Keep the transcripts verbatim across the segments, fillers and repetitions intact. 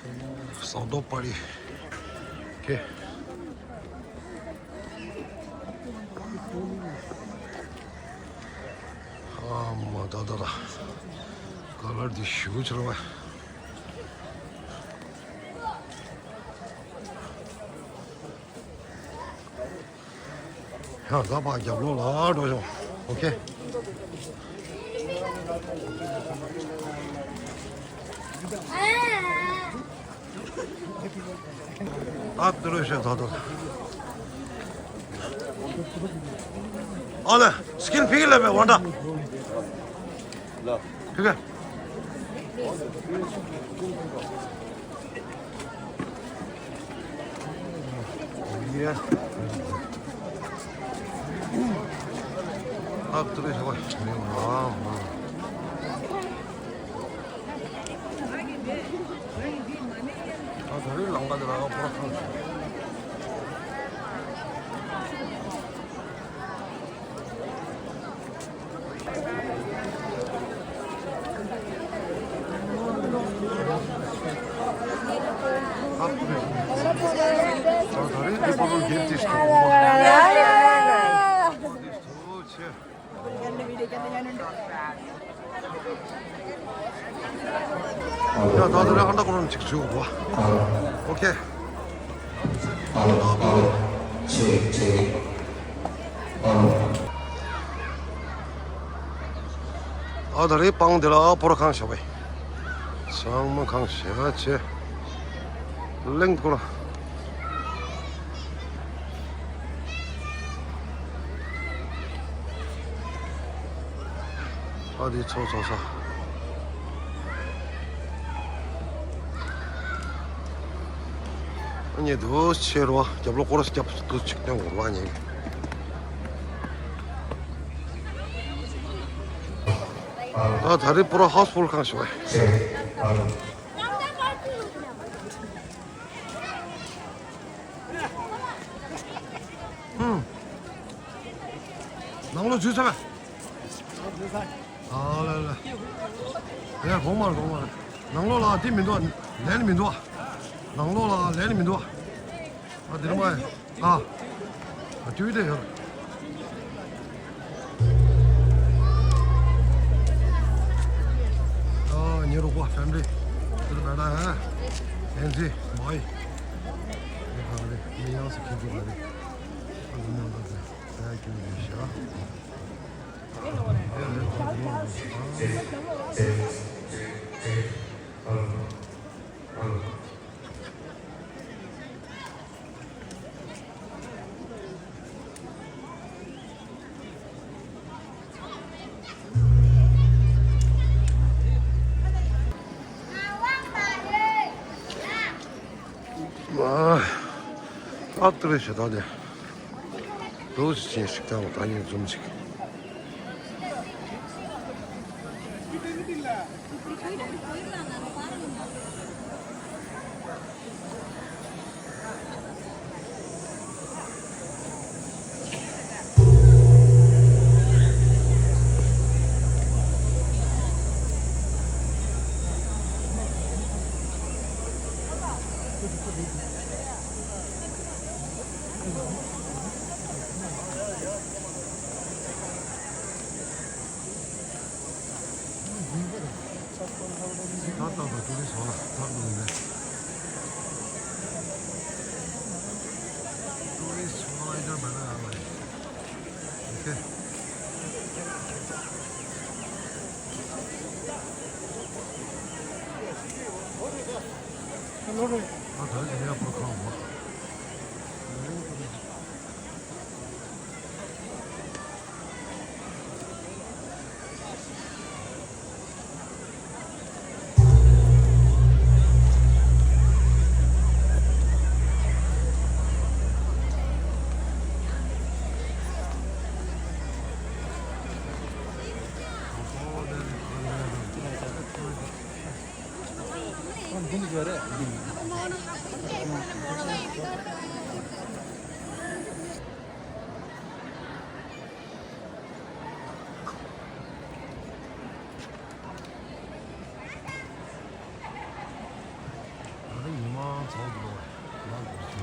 ཟངས་མདོག་དཔལ་རི། ཁེ། ཨ་མ་ད་ད་ད། ཀ་ལར་འདི་ཞུ་ཆེར་བ། ཡང་ད་ཕར་རྒྱབ་ལོགས་ལ་འགྲོ་ཤོག་ཨོ་ཁེ། ད་ཏུ་རུ་ཤོད་ད་ད། ཨ་ལེ། སི་ཀིན་ཕིག་ལེ་བེ་ཝན་ད། ཕིག་ལེ། ཡ། ཨ་ཏུ་རུ་ཤོད་བ། མི་མང་མང་། ཨ་ད་རེས་ལམ་ཁ་དེ་ལ་ཨ་ཕོ་ཁང་། ཨ་ད་རེས་འདི་པོ་རུ་རྒྱན་ཏིས་ཏོ། ཡ་ད་ད་རེ་ཨ་འདྲ་ཁོ་རང་ཅིག་བྱུག་གོ། ཨོ་ཁེ། ཨ་ལོ་ཨ་ལོ། ཆེ་ཆེ། ཨ་ལོ། ཨ་ད་རེ་སྤང་དེ་ལ་ཨ་ཕོ་ར་ཁང་ཞབས་པའི། ཚང་མ་ཁང་ཞབས་ཆེ། གླིང་སྐོར། ཨ་དེ་ཚོ་ཚོ་ས། ཨ་ཉེ་དུ་ཆེ་རོ་རྒྱབ་ལོ་སྐོར་རྒྱབ་དུ་ཅིག་སྟོན་དགོས་རོ་ཨ་ཉེ། ད་ད་རེས་པོ་ར་ཧའུ་སི་ཕུལ་ཁང་ཞིག་བས། ནང་ལོགས་འཛུལ་ཚར་བས། ཨ་ལ་ལ། ཡ་གོང་མ་རེད་གོང་མ་རེད། ནང་ལོགས་ལ་དེ་མི་འདུག་ལན་མི་འདུག་ནང་ལོགས་ལ་ལན་མི་འདུག་ཨ་དེ་རིང་མ། ཨ། ཨ་ཊི་ཝི་དེ་ཡོད། ཨ་ཉེ་རོགས་པ་ཕེ་མི་ལི། དེར་བ་ད་ཨ། ཨེན་ཛི་མ་ཡི། ཨེ་ཧ་རེ་མི་ཡང་སུ་ཁྱེད་ཚོ་ག་རེ། ཨ་ནི་མ་ད་ཟེ། ད་ཁྱོད་ཀྱི་ཤ། ཨེ་ཧ་རེ་ད་ཉེ་རོགས་པ། ཨ་ཏི་རེ་ཞེ་དྲག་དེ། འདུག་ཅིག་ཅིག་ད་ད་ཉིན་འཛོམས་ཅིག་ད་ལྟ་བ་ཏུ་རི་སི་ཧོ་ལ་ད་ལྟ་ནས། ཏུ་རི་སི་ཧོ་ལ་ཡར་མ་ན་ཡར་མ་ནས། ཨོ་ཁེ། ཨ་ད་ཡིན་ཡ་པོ་ཁང་བ། ཊུ་རི་སི་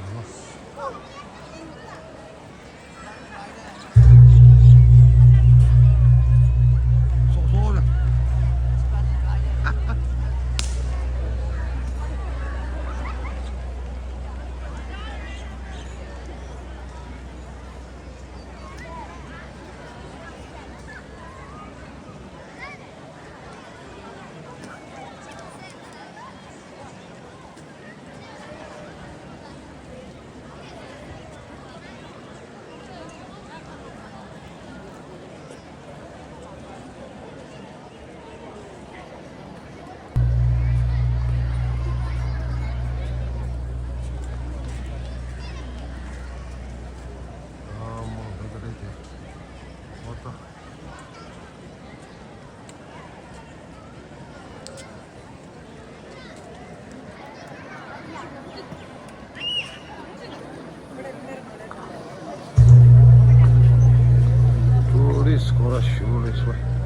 ཊི་སྐོར་ར་ཞུ་རེད་སོ།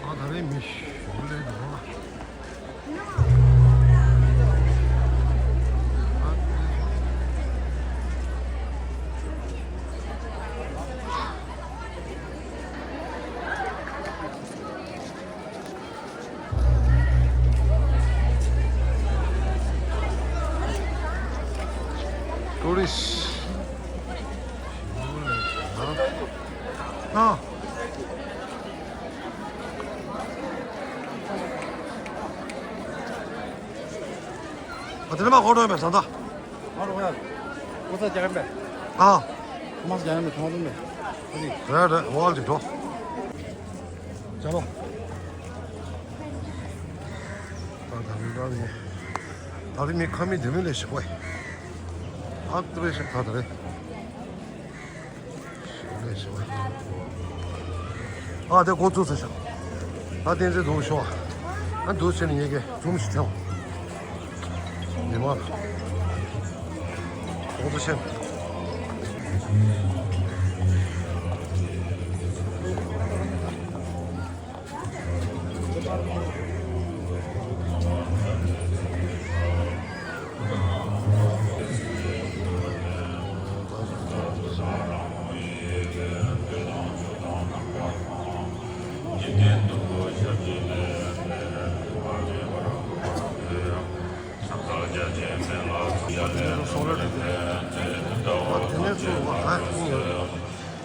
ཨ་ད་རེས་མི་ཞུ་ལས་འདུག་ཨ། ཊུ་རི་སི་ཊི། ཨ། ཨ་དེ་ནས་མ་ཧོ་ཏོ་ཡོད་པས་བཟང་ཐག་ཨ་རོགས་ཡ། ཨ། རེད་རེད། འོག་ལ་ཅིག་འགྲོ། ད་ད་རེས་ད་རེས་ད་རེས་མི་ཁ་མི་དེ་མི་ལས་ཞིག་གོ། ཨ་ཏི་རེ་ཞིག་ད་ད་རེས། ཨ་དེ་འགོ་བཙུགས་ཚར་ཤག་ད་བསྟན་འཛིན་འདུག་ཤོག་ཨ་འདུག་ཟེར་ནས་ངེད་ཀྱིས་འཛུམ་ཞིག་བྱས། ཉི་མ་འགོ་བཙུགས་ཤག་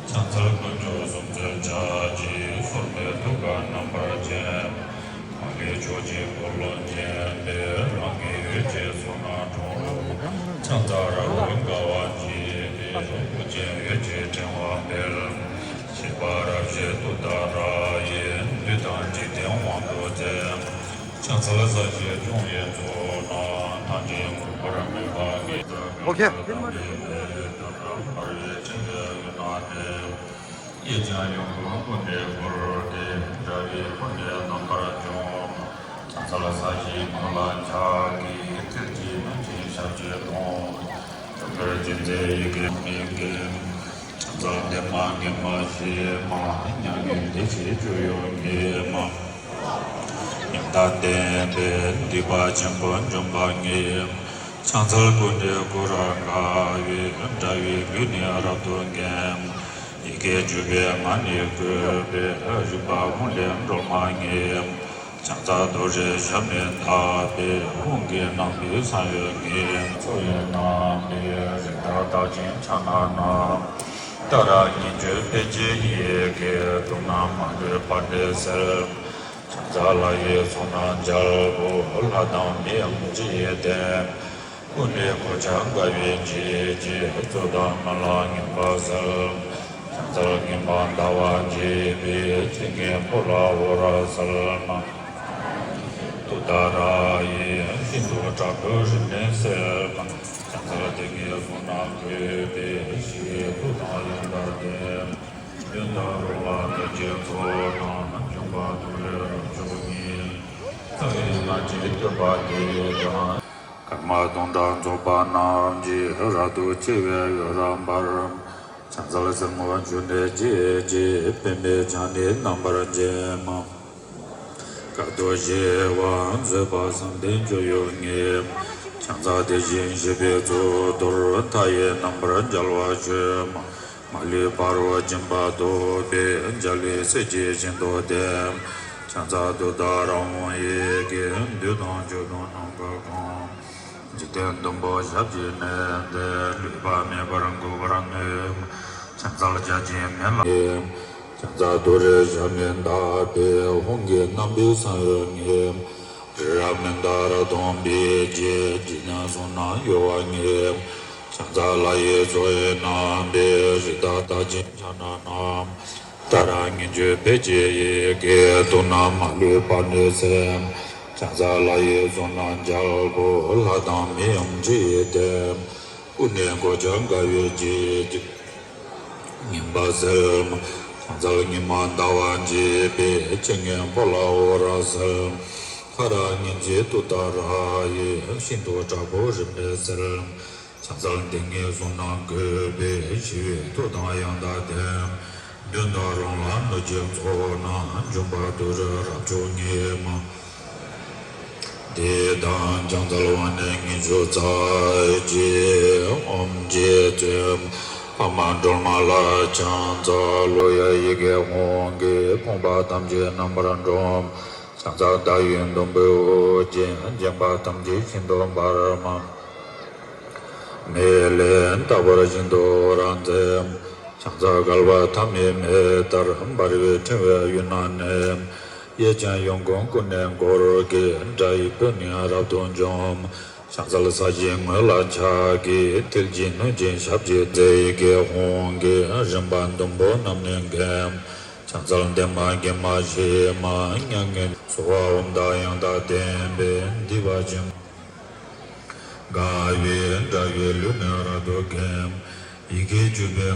ཕྱག་འཚལ་དཀོན་མཆོག་གསུམ་མཚོན་ཕྱག་རྒྱའི་ཟུར་པའི་ཐུགས་ཀར་རྣམ་པར་བརྒྱན། གང་གི་ཕྱོགས་ཀྱི་འཁོར་ལོ་བརྒྱན་པའི་རང་གི་ཡུལ་གྱི་བསོད་ནམས་འཁྲུངས། ཕྱག་འཚལ་རབ་འཁོར་དགའ་བ་བརྒྱད་དེ། དབུ་ཅན་འོད་ཀྱི་ཕྲེང་བ་སྤེལ། བཞད་པ་རབ་བཞད་ཏུཏྟཱ་ར་ཡིས། བདུད་དང་འཇིག་རྟེན་དབང་དུ་མཛད། ཕྱག་འཚལ་ས་གཞི་སྐྱོང་བའི་ཚོགས་རྣམས། ཐམས་ཅད་ངུ་སྐོར་མུན་པ་སྐེད། ཨོ་ཁེ། གཡས་བརྐྱང་གཡོན་བསྐུམ་ཀུན་ནས་བསྐོར་ཏེ། དགྲ་བོའི་དཔུང་ནི་རྣམ་པར་བཅོམ། ཕྱག་འཚལ་ས་གཞིའི་ངོས་ལ་ཕྱག་གི་ཐིལ་གྱིས་བསྣུན་ཅིང་ཞབས་ཀྱིས་བརྡུང་། ཐུགས་ཀར་ཅན་མཛད་ཡི་གེ་མི་འགེམས། ཕྱག་འཚལ་བདེ་མ་དགེ་མ་ཞི་མ། མྱ་ངན་འདས་ཞི་སྤྱོད་ཡུལ་ཉིད་མ། ཉམས་དང་ལྡན་པས་སྡིག་པ་ཆེན་པོ་འཇོམས་པ་ཉིད། ཕྱག་འཚལ་ཀུན་འདུས་སྐུ་རབ་དགའ་བའི། དགྲ་བོའི་ལུས་ནི་རབ་ཏུ་འགེམས། ཡི་གེ་བཅུ་པའི་ངག་ནི་བཀོད་པས། རིག་པ་ཧཱུྃ་ལས་སྒྲོལ་མ་ཉིད། ཕྱག་འཚལ་ཏུ་རེ་ཞབས་ནི་བརྡབས་པས། ཧཱུྃ་གི་རྣམ་པའི་བསམ་ཡས་ཀྱི། ཚོགས་དབྱིངས་རྣམ་པའི་རི་དྭགས་རྟགས་ཅན་ཕྱག་ན་བསྣམས། ཏཱ་ར་གཉིས་བརྗོད་ཕཊ་ཀྱི་ཡི་གེས། དུག་རྣམས་མ་ལུས་པར་ནི་སེལ། ཕྱག་འཚལ་ལྷ་ཡི་ཚོགས་རྣམས་རྒྱལ་པོ། ལྷ་དང་མིའམ་ཅི་ཡིས་བསྟེན། ཀུན་ནས་གོ་ཆ་དགའ་བའི་བརྗིད་ཀྱིས། རྩོད་དང་རྨི་ལམ་ངན་པ་སེལ། ཕྱག་འཚལ་མངོན་པར་འདའ་བར་བྱེད་པའི། ཆེ་ངེས་པོ་ལ་འོད་རབ་གསལ་མ། ཏུཏྟཱ་ར་ཡིས། ཤིན་ཏུ་དྲག་པོའི་རིམས་ནད་སེལ་མ། ཕྱག་འཚལ་སྡེ་བརྒྱད་གཟུངས་རྣམས་བཀོད་པས། ཞི་བའི་མཐུ་དང་ཡང་དག་ལྡན། གདོན་དང་རོ་ལངས་གནོད་སྦྱིན་ཚོགས་རྣམས། འཇོམས་པ་ཏུ་རེ་རབ་མཆོག་ཉིད། རྩ་བའི་སྔགས་ཀྱི་བསྟོད་པ་འདི་དང་། ཀརྨ་སྡོམ་དང་རྫོགས་པ་རྣམས་ཀྱིས། རབ་ཏུ་ཕྱེ་བའི་འོད་རབ་འབར། ཕྱག་འཚལ་སེར་སྔོ་ཆུ་ནས་སྐྱེས་ཀྱི། པདྨས་ཕྱག་ནི་རྣམ་པར་བརྒྱན་མ། དཀའ་ཐུབ་བཞི་པ་བཟོད་པ་བསམ་གཏན་སྤྱོད་ཡུལ་ཉིད། ཕྱག་འཚལ་དེ་བཞིན་གཤེགས་པའི་གཙུག་ཏོར། མཐའ་ཡས་རྣམ་པར་རྒྱལ་བ་སྤྱོད་མ། མ་ལུས་འཕར་བ་སྦྱིན་པ་སྟོབས་དཔལ། འཇའ་ལུས་སད་ཀྱིས་ཤིན་ཏུ་བརྡལ། ཕྱག་འཚལ་ཏུཏྟཱ་ར་ཧཱུྃ་ཡི་གེས། བདུད་དང་ཆོས་དང་ནམ་མཁའ་གང་། འཇིག་རྟེན་བདུན་པོ་ཞབས་ཀྱིས་མནན་ཏེ། ལུས་པ་མེད་པར་འགུགས་པར་ནུས། ཕྱག་འཚལ་བརྒྱ་བྱིན་མེ་ལྷ། ཕྱག་འཚལ་ཏུ་རེ་ཞབས་ནི་བརྡབས་པས། ཧཱུྃ་གི་རྣམ་པའི་བསམ་ཡས་ཀྱིས། རི་རབ་མནྡ་ར་དང་འབིགས་བྱེད། བརྗིད་ལྡན་གཟུངས་རྣམས་གཡོ་བ་ཉིད། ཕྱག་འཚལ་ལྷ་ཡི་ཚོགས་དབྱིངས་རྣམ་པའི། རི་དྭགས་རྟགས་ཅན་ཕྱག་ན་བསྣམས། ཏཱ་ར་གཉིས་བརྗོད་ཕཊ་ཀྱི་ཡི་གེས། དུག་རྣམས་མ་ལུས་པར་ནི་སེལ། ཕྱག་འཚལ་ལྷ་ཡི་ཚོགས་རྣམས་རྒྱལ་པོ། ལྷ་དང་མིའམ་ཅི་ཡིས་བསྟེན། ཀུན་ནས་གོ་ཆ་དགའ་བའི་བརྗིད་ཀྱིས། ངན་པ་སེལ་མ། ཕྱག་འཚལ་མངོན་པར་འདའ་བར་བྱེད་པའི། ཆེ་ངེས་པོ་ལ་འོད་རབ་གསལ། ཧ་ར་གཉིས་བརྗོད་ཏུཏྟཱ་ར་ཡིས། ཤིན་ཏུ་དྲག་པོའི་རིམས་ནད་སེལ། ཕྱག་འཚལ་སྡེ་ལྔའི་གཟུངས་རྣམས་བཀོད་པས། ཞི་བའི་མཐུ་དང་ཡང་དག་ལྡན། གདོན་དང་རོ་ལངས་གནོད་སྦྱིན་ཚོགས་རྣམས། འཇོམས་པ་ཏུ་རེ་རབ་མཆོག་ཉིད་མ། དེ་དང་ཕྱག་འཚལ་དབང་ནི་ཉི་ཤུ་རྩ་གཅིག་ཨོཾ་རྗེ་བཙུན་འཕགས་མ་སྒྲོལ་མ་ལ་ཕྱག་འཚལ་ལོ། ཡི་གེ་ཧཱུྃ་གིས་ཕོངས་པ་ཐམས་ཅད་རྣམ་པར་འཇོམས། ཕྱག་འཚལ་ཟླ་བའི་དུམ་བུས་དབུ་རྒྱན། བརྒྱན་པ་ཐམས་ཅད་ཤིན་ཏུ་འབར་མ། མེ་ལྷའི་རྟག་པར་ཤིན་ཏུ་རབ་མཛད། ཕྱག་འཚལ་བསྐལ་པ་ཐ་མའི་མེ་ལྟར། འབར་བའི་ཕྲེང་བའི་དབུས་ན་གནས། གཡས་བརྐྱང་གཡོན་བསྐུམ་ཀུན་ནས་བསྐོར་གྱིས། དགྲ་ཡི་དཔུང་ནི་རབ་ཏུ་འཇོམས། ཕྱག་འཚལ་ས་གཞིའི་ངོས་ལ་ཕྱག་གིས། མཐིལ་གྱིས་བསྣུན་ཅིང་ཞབས་ཀྱིས་མཛེས། ཡི་གེ་ཧཱུྃ་གིས་རིམ་པ་བདུན་པོ་རྣམས་ནི་འགེམས། ཕྱག་འཚལ་བདེ་མ་དགེ་མ་ཞི་མ་མྱ་ངན་ཚ་བ་འོག་མཐའ་ཡང་དག་ལྡན་པས། འདུས་པ་ཅན་དགའ་བའི་དགྲ་ཡི་ལུས་ནི་རབ་ཏུ་འགེམས། ཡི་གེ་བཅུ་པའི་